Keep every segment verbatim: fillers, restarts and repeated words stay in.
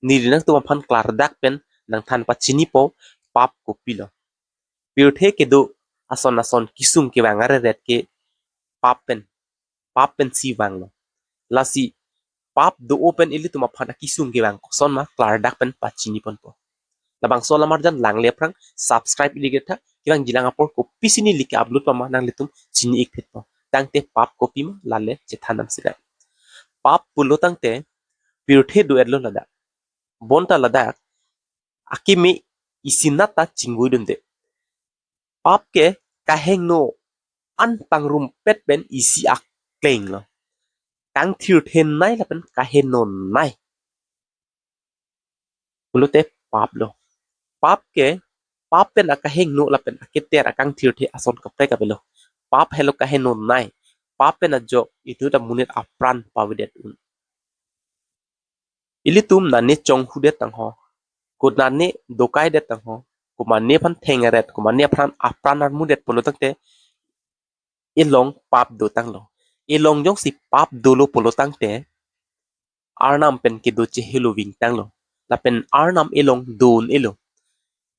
neli nangtum aphan klardak pen nangthan pachinipo, pap kopilo. Pirthe kedo ason ason kesung kevang areret ke pap pen, pap pensi vanglo. Lasi pap do-o pen ilitum aphan akesung kevang koson ma klardak pen pachiniponpo. Labangso alam arjan langle aphrang subscribe ili ketha, kevangjilang apor kopisi neli ke-upload pama nanglitum chini-ikphitpo. Tangte pap kopi ma lale chethan nam sida. Pap pulo tangte pirthe do-etlo ladak. Bonta ladak akimi isinat ta chingvoidunde. Pap ke kahingno an pangrumpet pen isi aklenglo. Kangthirthe nei lapen kahingno nei pulote paplo. Pap ke, pap pen akahingno lapen aketer akangthirthe ason kaprek avelo. Pap helo kahingno nei. Pap pen ajok itum ta monit apran pavedet un. Ilitum nane chonghudet tangho, ko nane dokaidet tangho, ko mane aphan thengeret, ko mane aphan apran armudet pulo tangte elong pap dotanglo. Elong jongsi pap dolo pulo tangte Arnam pen kedo chehelo vingtanglo. Lapen Arnam elong do-un-elo.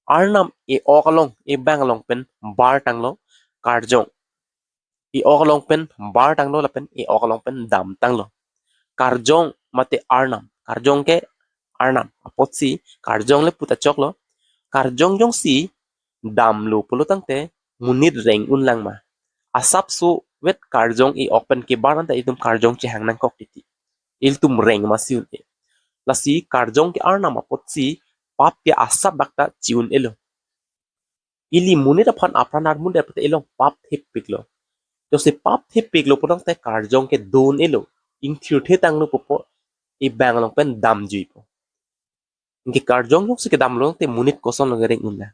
Arnam e-ok along, ebang along pen bartanglo, karjong e-ok along pen bartanglo lapen e-ok along pen damtanglo. Karjong mate Arnam, karjong ke Arnam apotsi karjong le puta choklo. Karjong jongsi damlo pulo tangte monit reng-un lang ma? Asapso vet karjong e-ok pen kebar anta itum karjong chehang nangkok titi. Ilitum reng masi un-e. Lasi karjong ke Arnam apotsi pap ke asap bak ta chi-un-elo. Ili monit aphan apran armudet pute elong pap thepiklo. Jongsi pap thepiklo pulo tangte karjong ke do-un-elo. Ingthirthe tanglo pupo, ebang along pen damjuipo. Anke karjong jongsi kedamlo tangte monit kosonlo kereng-un lang?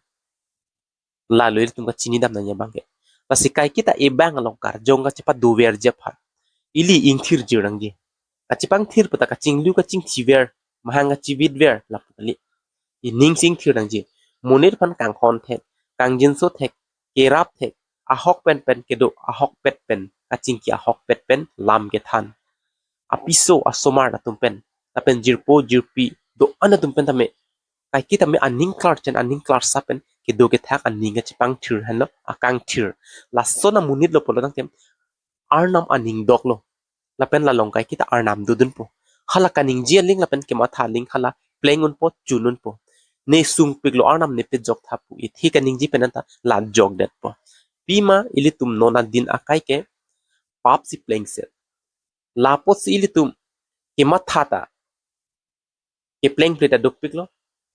Lalo ilitum kachinidam nangji abang ke. Lasi kaiketa ebang along karjong kachepadoverji aphan ili ingthirjir nangji. Kachepangthir puta kachinglu kachingchiver, mahang kachivitver lapu kali. Ining si ingthir nangji. Monit aphan kanghon thek, kangjinso thek, kerap thek, ahok pen pen kedo, ahokpet pen kachingki, ahokpet pen lam kethan. Apiso asomar atum pen, lapen jirpo jirpi do-an atum pen tame, kaiketa tame aning klarchen, aning klarsap pen kedo kethak aning kachepangthir henlo akangthir. Lason amonitlo pulo tangte Arnam aning doklo. Lapen la along kaiketa Arnam dodunpo. Hala kaningje aling lapen kematha aling hala pleng-unpo, chun-unpo. Ne sungpiklo Arnam, ne pejok tha pu ithi kaningje pen anta la jokdetpo. Pima ilitum non adin akai ke pap si plengset. Lapotsi ilitum kematha ta keplengple ta dopiklo,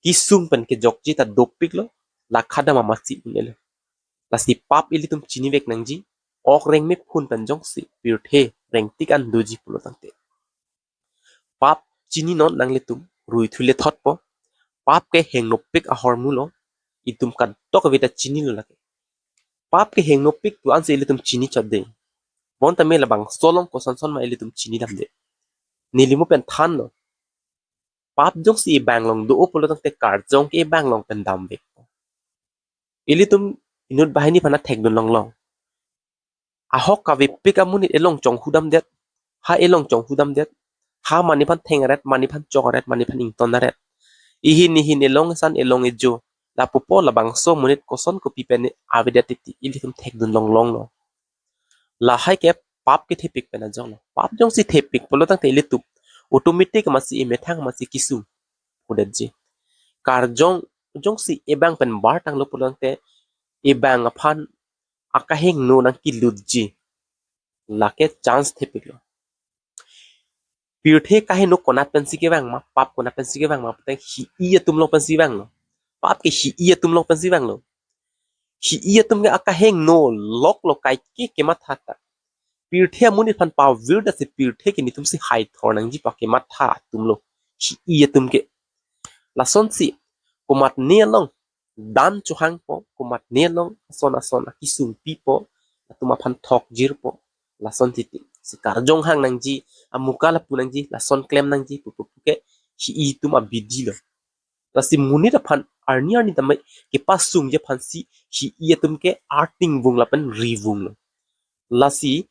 kesung pen kejokji ta dopiklo, la khadam amatsi un-elo. Lasi pap ilitum chinivek nangji, ok rengme phun pen jongsi pirthe rengtik an doji pulo tangte. Pap chininon nanglitum ruithule thotpo, pap ke hengnopik ahormulo, itum kadokave ta chinilo lake. Pap ke hengnopik pu ansi ilitum chinichotde. Bonta me labangso along kosonson ma ilitum chinidamde. Neli mo pen thanlo. Pap jongsi ebang along do-o pulo tangte karjong ke ebang along pen damvek. Ilitum inut banghini aphan thekdun longlong. Ahok kavepik amonit elong chonghudamdet. Ha elong chonghudamdet. Ha mane aphan thengeret, mane aphan chokeret, mane aphan ingtoneret. Ihin ihin elong esan elong ejo. Lapupo labangso monit koson kopi pen avedet titi ilitum thekdun longlonglo. Lahai ke pap kethepik pen ajoklo. Pap jongsi thepik pulo tangte ilitum automatic amatsi emethang amatsi kesung pudetji. Karjong jongsi ebang pen bartanglo pulo tangte ebang aphan akahingno nangkelutji. Lake chance thepiklo. Pirthe kahingno konat pensi kevang ma, pap konat pensi kevang ma pute hi-i atum along pensi vanglo. Pap ke hi-i atum along pensi vanglo. Hi-i atum ke akahingno loklo kaike kematha ta. Pirthe amonit aphan pavirdet si pirthe ke netumsi haithor nangji pu kematha atumlo. Hi-i atum ke. Lasonsi komatne along dan chohangpo, komatne along ason ason akesung pipo, latum aphan thokjirpo, lason titi. Si karjong hang nangji, amuka lapu nangji, lason klem nangji pu pu pu ke hi-i atum abidilo. Lasi monit aphan arni arni tame kepasungji aphansi hi-i atum ke arting vung lapen ri vunglo. Lasi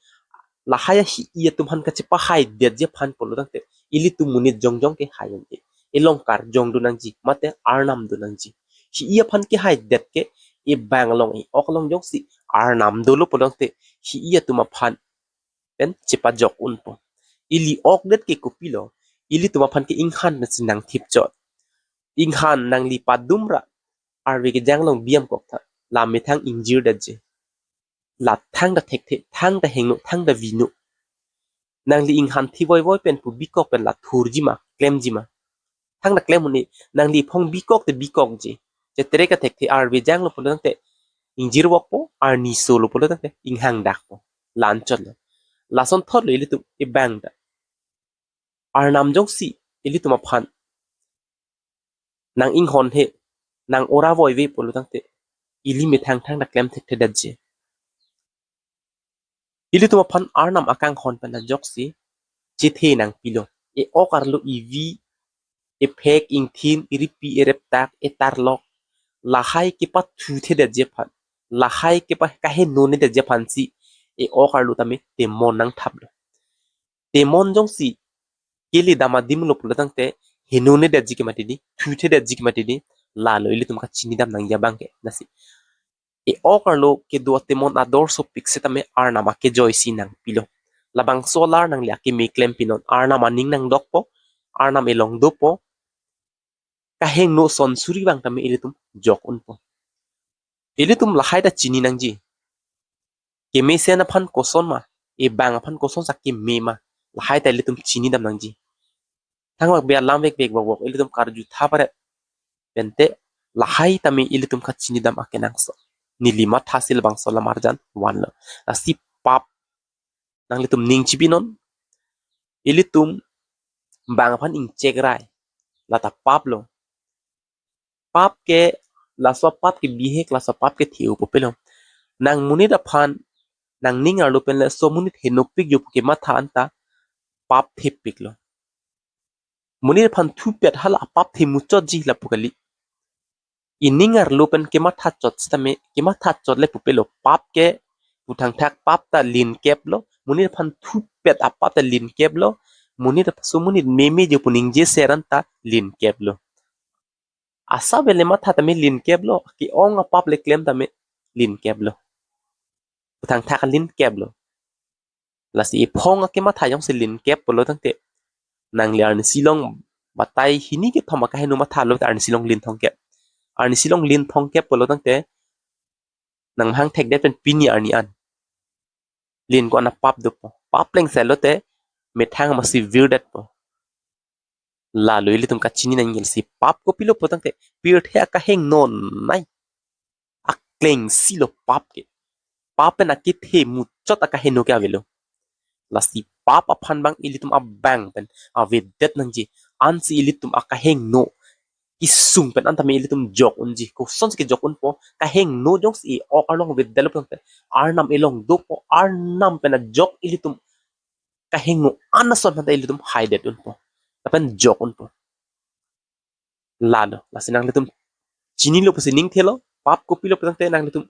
lahai hi-i atum aphan kachepahaidetji aphan pulo tangte ilitum monit jongjong ke hai un-e. elong karjong do nangji, mate arnam do nangji. Hi-i aphan kehaidet ke, ebang along, e-ok along jongsi arnam dolo pulo tangte, hi-i atum aphan pen chepajok unpo. Ili okdet ke kopilo, ilitum aphan ke inghan pensi nangthip chot. Inghan nangli padum ra, arve kejang along biam koktha, la methang ingjir detji. La thangta thekthe, thangta hingno, thangta vino. Nangli inghan thi voivoi pen pu bikok pen la thurji ma, klemji ma. Thangta klem un-e, nangli phong bikok te bikokji. Chetere ka thekthe, arve janglo pulo tangte ingjir vokpo, arni solo pulo tangte inghang dakpo. La-an chotlo. Lasonthotlo ilitum ebang ta. Arnam jongsi ilitum aphan nang inghon he, nang ora voive pulo tangte, ili methang thangta klem thekthedetji. Ilitum aphan arnam akanghon pen ajoksi chethe nangpilo. E-ok arlo, evi, ephek, ingthin, eripi, ereptak, etarlok, lahai kepathuthedetji aphan, lahai kepa kahenonedetji aphansi e-ok arlo tame temon nangthaplo. Temon jongsi kele dam adimlo pulo tangte henonedetji ke mati di, thuthedetji ke mati di, lalo ilitum kachinidam nangji abang ke. Lasi e-ok arlo kedo atemon ador sopik setame arnam akejoisi nangpilo. Labangso alar nangli akeme klem pinon, arnam aning nangdokpo, arnam elong dopo, kahingno son suri abang tame ilitum jok unpo. Ilitum lahai ta chini nangji. Kemesen aphan koson ma, ebang aphan koson sa keme ma, lahai ta ilitum chinidam nangji. Thangbak bia lam vekvek vokvok ilitum karju tha pare. Pente lahai tame ilitum kachinidam akenangsot. Neli matha si labangso alam arjan vanlo. Lasi pap, nanglitum ning chipinon. Ilitum bang aphan ingchek rai, lata paplo. Pap ke, laso pap ke bihek, laso pap ke theu pupelo. Nang monit aphan nangning arlo pen laso monit henopikji pu kematha anta pap thepiklo. Monit aphan thupet hala apap themuchotji lapu kali. Ining arlo pen kematha chot setame, kematha chot le pupelo, pap ke pu thangthak pap ta linkeplo, monit aphan thupet apap ta linkeplo, monit ap-, so monit memeji pu ningje seran ta linkeplo. Asa vele matha tame linkeplo, ke-ong apap le klem tame linkeplo. Pu thangthak linkeplo. Lasi ephong akematha jongsi linkep pulo tangte, nangli arnisi along batai hini kethom akaheno mathalo, arnisi along lin thomkep. Arnisi along lin thomkep pulo tangte, nang mahang thekdet pen pini arni an lin ko-an apap dopo. Pap lengse lote methang masi virdetpo. Lalo ilitum kachini nangji. Lasi pap kopilo pu tangte, pirthe akahingno nei aklengsi lo pap ke. Pap pen akethe muchot akahingno ke avelo. Lasi pap aphan abang ilitum abang pen avedet nangji. Ansi ilitum akahingno kesung pen an tame ilitum jok unji. Kosonsi kejok unpo, kahingno jongsi e-ok arlo avedetlo pu tangte, arnam elong dopo, arnam pen ajok ilitum kahingno an ason aphanta ilitum haidet unpo, lapen jok unpo. Lalo, lasi nanglitum chinilo pusi ning thelo, pap kopilo pu tangte nanglitum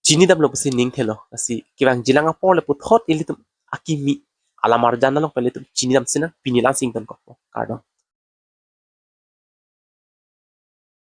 chinidamlo pusi ning thelo. Lasi kevangjilang apor le puthot ilitum akimi alam arjan along pen ilitum chinidam sinang, pini la-ansi ingtonkokpo. Kardom.